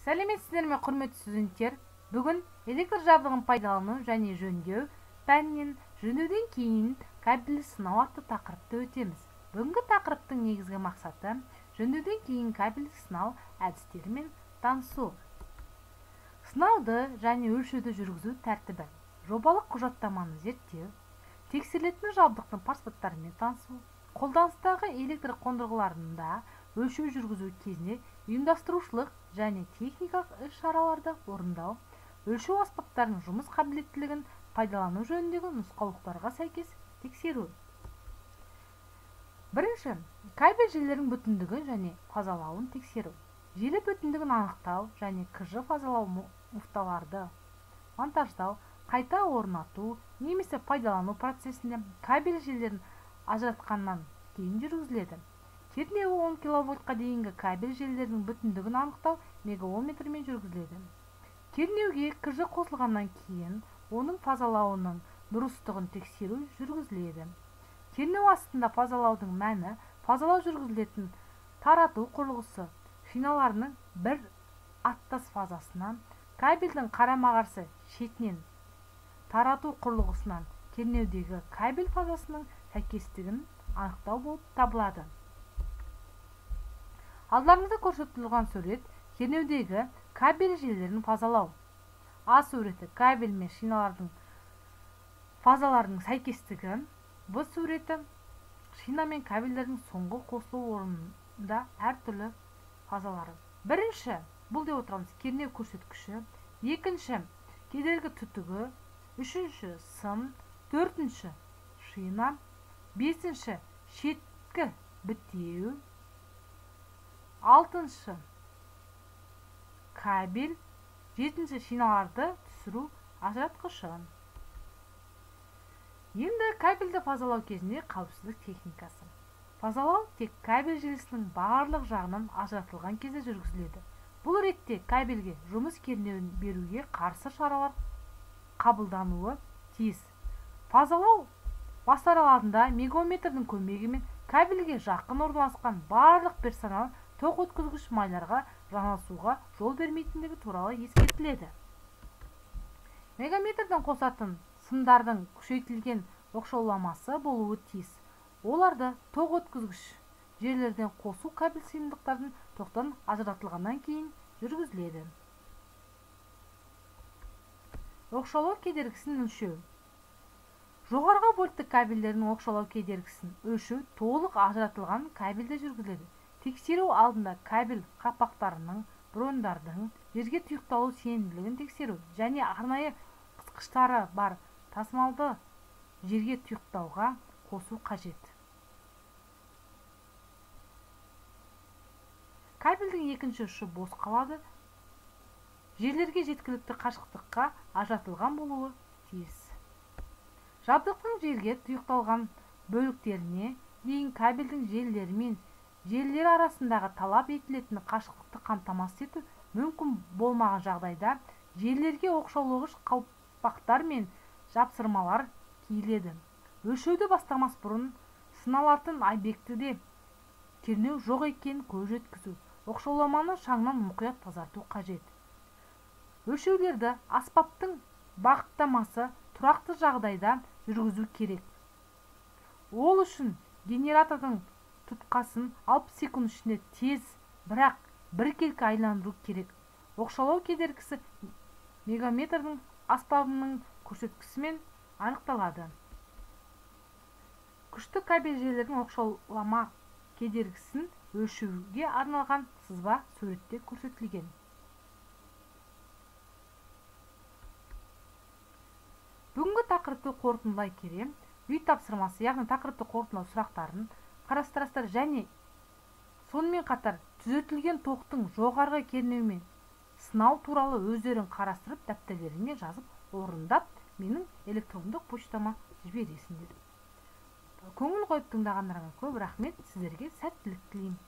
Сәлеметсіздер ме, құрметті студенттер? Бүгін электр жабдығын пайдалану және жөндеу пәнінен жөндеуден кейін кабельді сынау атты тақырыпты өтеміз. Бүгінгі тақырыптың негізгі мақсаты жөндеуден кейін кабельді сынау әдістерімен танысу. Сынауды және өлшеуді жүргізу тәртібі, жобалық құжаттаманы зерттеу, тексерілетін жабдықтың паспорттарымен танысу, қолданыстағы электр қондырғыларында өлшеу жүргізу кезінде ұйымдастырушылық және техникалық іс-шараларды орындау, өлшеу аспаптарының жұмыс қабілеттілігін пайдалану жөніндегі нұсқаулықтарға сәйкес тексеру. Бірінші, кабель желілерінің бүтіндігін және фазалауын тексеру. Желі бүтіндігін анықтау және КЖ фазалау муфталарды монтаждау, қайта орнату немесе пайдалану процесінде кабель желілерін ажыратқаннан кейін жүргізіледі. Кернеуі 10 киловольтқа дейінгі кабель желілерінің бүтіндігін анықтау мегаомметрмен жүргізіледі. Кернеуге КЖ қосылғаннан кейін оның фазалауының дұрыстығын тексеру жүргізіледі. Кернеу астында фазалаудың мәні фазалау жүргізілетін тарату құрылғысы шиналарының бір аттас фазасынан, кабельдің қарама-қарсы шетінен тарату құрылғысынан кернеудегі кабель фазасының сәйкестігін анықтау болып табылады. Алдарыңызда көрсетілген сурет кернеудегі кабель желілерін фазалау. А суреті кабель мен шиналардың фазаларының сәйкестігі, Б суреті шина мен кабельдердің соңғы қосылу орнында әртүрлі фазалары. Бірінші, бұл деп отырамыз кернеу көрсеткіші, екінші, кедергі түтігі, үшінші, сым, төртінші, шина, бесінші, шеткі бітеу, алтыншы, кабель, жетінші, шиналарды түсіру ажыратқышы. Енді кабельді фазалау кезінде қауіпсіздік техникасы. Фазалау тек кабель желісінің барлық жағынан ажыратылған кезде жүргізіледі. Бұл ретте кабельге жұмыс кернеуін беруге қарсы шаралар қабылдануы тиіс. Фазалау бастар алдында мегаомметрдің көмегімен кабельге жақын орналасқан барлық персонал тоқ өткізгіш майларға жанасуға жол бермейтіндігі туралы ескертіледі. Мегаметрден қосатын сымдардың күшейтілген оқшауламасы болуы тиіс. Оларды тоқ өткізгіш жерлерден қосу кабель сыйымдықтардың тоқтан ажыратылғаннан кейін жүргізіледі. Оқшаулау кедергісін өлшеу. Жоғарғы вольтты кабельдердің оқшаулау кедергісін өлшеу толық ажыратылған кабельде жүргізіледі. Тексеру алдында кабель қақпақтарының, брондардың жерге тұйықталу сенімділігін тексеру және арнайы қысқыштары бар тасымалды жерге тұйықтауға қосу қажет. Кабельдің екінші ұшы бос қалады, жерлерге жеткілікті қашықтыққа ажыратылған болуы тиіс. Жабдықтың жерге тұйықталған бөліктеріне дейін кабельдің желілері мен желілері арасындағы талап етілетін қашықтықты қамтамасыз ету мүмкін болмаған жағдайда желілерге оқшаулағыш қалпақтар мен жапсырмалар киіледі. Өлшеуді бастамас бұрын сыналатын объектіде кернеу жоқ екенін көз жеткізу, оқшауламаны шаңнан мұқият тазарту қажет. Өлшеулерді аспаптың бағыттамасы тұрақты жағдайда жүргізу керек. Ол үшін генератордың тұтқасын 60 секунд ішінде тез, бірақ біркелкі айландыру керек. Оқшаулау кедергісі мегаметрдің аспабының көрсеткішімен анықталады. Күшті кабель желілерінің оқшаулама кедергісін өлшеуге арналған сызба суретте көрсетілген. Бүгінгі тақырыпты қорытындылай келе, үй тапсырмасы, яғни тақырыпты қорытындылау сұрақтарын қарастырасыздар және сонымен қатар түзетілген тоқтың жоғарғы кернеуімен сынау туралы өздерің қарастырып, дәптерлеріңе жазып, орындап, менің электрондық почтама жібересіңдер. Көңіл қойып тыңдағандарыңа көп рахмет, сіздерге сәттілік тілеймін.